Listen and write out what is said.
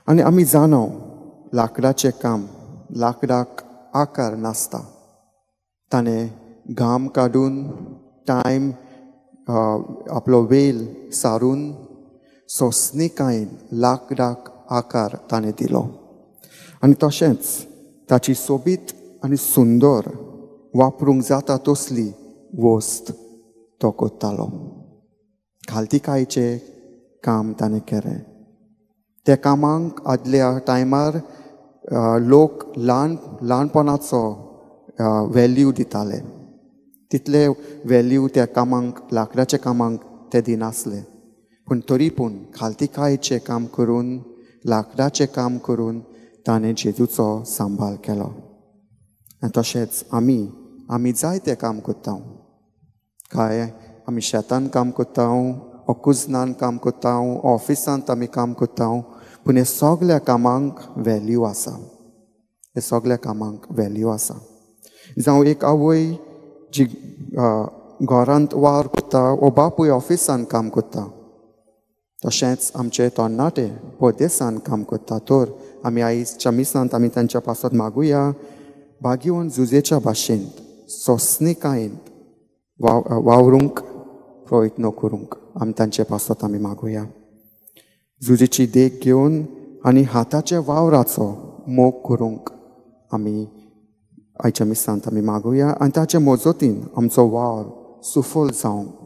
आनी आमी जाणो लांकडाचें काम, लांकडाक आकार नासता. ताणें घाम काडून टायम आपलो वेल सारून सोंसणीकायेन लांकडाक आकार ताणें दिलो. आनी तशेंच ताची सोबीत आनी सुंदर वापरूंक जाता तसली वस्त तो करतालो. खालतीकायेचें काम ताणें केलें. त्या कामांक आदल्या टायमार लोक ल्हान ल्हानपणाचो वेल्यू दिताले. तितले वेल्यू त्या कामांक, लांकडाच्या कामांक ते दिनासले. पूण तरी पूण खालतीकायेचें काम करून, लांकडाचें काम करून ताणें जेजूचो सांबाळ केलो. आनी तशेंच आमी आमी जायतें काम करता. काय आमी शेतान काम करता, ओ कुजनान काम करता, ऑफिसांत आमी काम करता, पूण हे सगल्या कामांक वेल्यू आसा. हे सगल्या कामांक वेल्यू आसा. जावं एक आवय जी घरांत वावर करता वो बापूय ऑफिसान काम करता, तशेंच आमचे तरणाटे परदेसान काम करता. तर आमी आयच्या मिसांत आमी तांच्या पासत मागुया, भाग्यवंत जुजेच्या भाशेंत सोंसणीकायेन वावरूंक प्रयत्न करूंक आमी तांचे पासत आमी मागुया. जुजेची देख घेवन आनी हाताच्या वावराचो मोग करूंक आमी आयच्या मिसांत आमी मागुया आनी ताचे मजतीन आमचो वावर सुफल जावंक